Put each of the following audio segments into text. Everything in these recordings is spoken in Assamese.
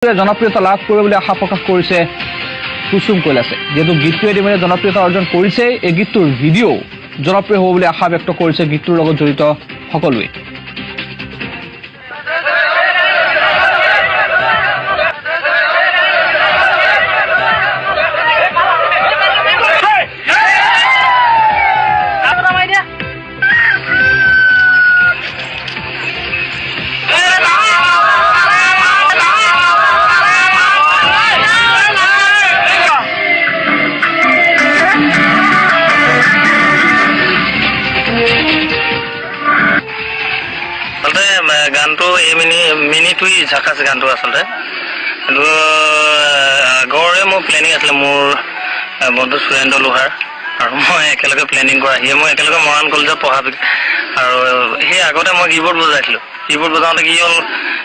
জনপ্ৰিয়তা লাভ কৰিব বুলি আশা প্ৰকাশ কৰিছে কুসুম কৈলাশে। যিহেতু গীতটোৱে ইতিমধ্যে জনপ্ৰিয়তা অৰ্জন কৰিছে, এই গীতটোৰ ভিডিঅ' জনপ্ৰিয় হ'ব বুলি আশা ব্যক্ত কৰিছে গীতটোৰ লগত জড়িত সকলোৱে। গানটো এই মিনিটুই ঝাকাছ গানটো আচলতে এইটো আগৰে মোৰ প্লেনিং আছিলে। মোৰ বন্ধু সুৰেন্দ্ৰ লোহাৰ আৰু মই একেলগে প্লেনিং কৰা, সিয়ে মই একেলগে মৰাণ কলেজত পঢ়া। আৰু সেই আগতে মই কীবৰ্ড বজাইছিলোঁ। কীবৰ্ড বজাওঁতে কি হ'ল,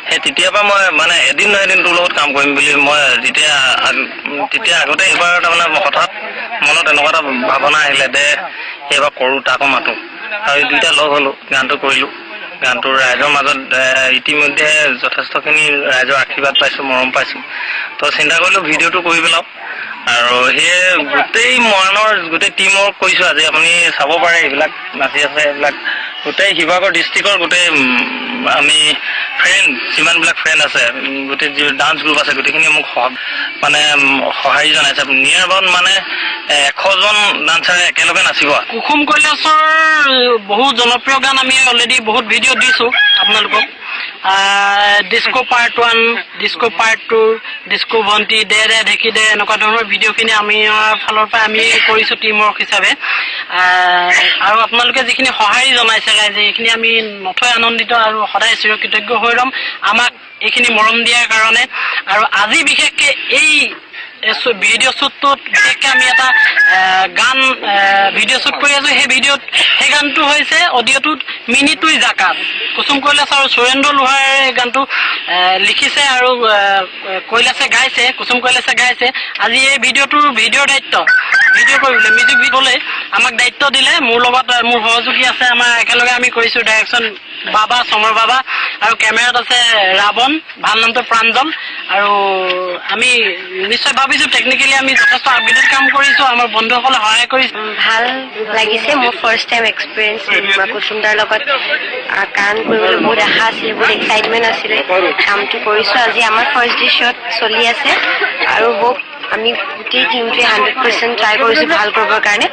সেই তেতিয়াৰ পৰা মই মানে এদিন নহয় এদিন তোৰ লগত কাম কৰিম বুলি মই তেতিয়া আগতে এইবাৰ তাৰমানে হঠাৎ মনত এনেকুৱা এটা ভাৱনা আহিলে দে এইবাৰ কৰোঁ, তাকো মাতোঁ। আৰু দুইটা লগ হ'লোঁ, গানটো কৰিলোঁ। গানটো ৰাইজৰ মাজত ইতিমধ্যে যথেষ্টখিনি ৰাইজৰ আশীৰ্বাদ পাইছোঁ, মৰম পাইছোঁ। তো চিন্তা কৰিলোঁ ভিডিঅ'টো কৰি পেলাওঁ। আৰু সেয়ে গোটেই মৰাণৰ গোটেই টীমক কৈছোঁ, আজি আপুনি চাব পাৰে এইবিলাক নাচি আছে, এইবিলাক গোটেই শিৱসাগৰ ডিষ্ট্ৰিক্টৰ গোটেই আমি ফ্ৰেণ্ড, যিমানবিলাক ফ্ৰেণ্ড আছে, গোটেই যি ডান্স গ্ৰুপ আছে, গোটেইখিনি মোক মানে সঁহাৰি জনাইছে। নিয়াৰ এবাউট মানে 100জন ডান্সাৰে একেলগে নাচিব। কুসুম কৈলাশৰ বহুত জনপ্ৰিয় গান আমি অলৰেডি বহুত ভিডিঅ' দিছোঁ আপোনালোকক। Disco part 1, disco part 2, disco ভণ্টি, দে দে ঢেকি দে, এনেকুৱা ধৰণৰ ভিডিঅ'খিনি আমি ফালৰ পৰা আমি কৰিছোঁ টিম ৱৰ্ক হিচাপে। আৰু আপোনালোকে যিখিনি সঁহাৰি জনাইছে ৰাইজে, এইখিনি আমি নথৈ আনন্দিত আৰু সদায় চিৰকৃতজ্ঞ হৈ ৰ'ম আমাক এইখিনি মৰম দিয়াৰ কাৰণে। আৰু আজি বিশেষকৈ এই ভিডিঅ' শ্বুটটোত বিশেষকৈ আমি এটা গান ভিডিঅ' শ্বুট কৰি আছোঁ। সেই ভিডিঅ'ত সেই গানটো হৈছে অডিঅ'টোত মিনিটুই জাকাত। কুসুম কৈলাশ আৰু সুৰেন্দ্ৰ লোহাৰে এই গানটো লিখিছে আৰু কৈলাশে গাইছে, কুসুম কৈলাশে গাইছে। আজি এই ভিডিঅ'টোৰ ভিডিঅ'ৰ দায়িত্ব ভিডিঅ' কৰিবলৈ মিউজিক ভিডিঅ'লৈ আমাক দায়িত্ব দিলে। মোৰ লগত মোৰ সহযোগী আছে, আমাৰ একেলগে আমি কৰিছোঁ ডাইৰেকশ্যন বাবা, চমৰ বাবা, আৰু কেমেৰাত আছে ৰাৱণ, ভাল নামটো প্ৰাঞ্জল। আৰু আমি নিশ্চয় ভাবিছোঁ টেকনিকেলি আমি যথেষ্ট আপগ্ৰেডেড কাম কৰিছোঁ, আমাৰ বন্ধুসকলে সহায় কৰিছে। ভাল লাগিছে। মোৰ ফাৰ্ষ্ট টাইম এক্সপিৰিয়েঞ্চ কুসুম দাৰ লগত কাম কৰিবলৈ বহুত আশা আছিলে, বহুত এক্সাইটমেণ্ট আছিলে। কামটো কৰিছোঁ। আজি আমাৰ ফাৰ্ষ্ট ডে শ্বট চলি আছে আৰু হোপ আমি গোটেই টিমটোৱে 100% ট্ৰাই কৰিছোঁ ভাল কৰিবৰ কাৰণে।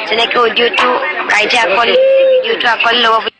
যেনেকৈ অডিঅ'টো ৰাইজে আঁকোৱালি, ভিডিঅ'টো আঁকোৱালি ল'ব।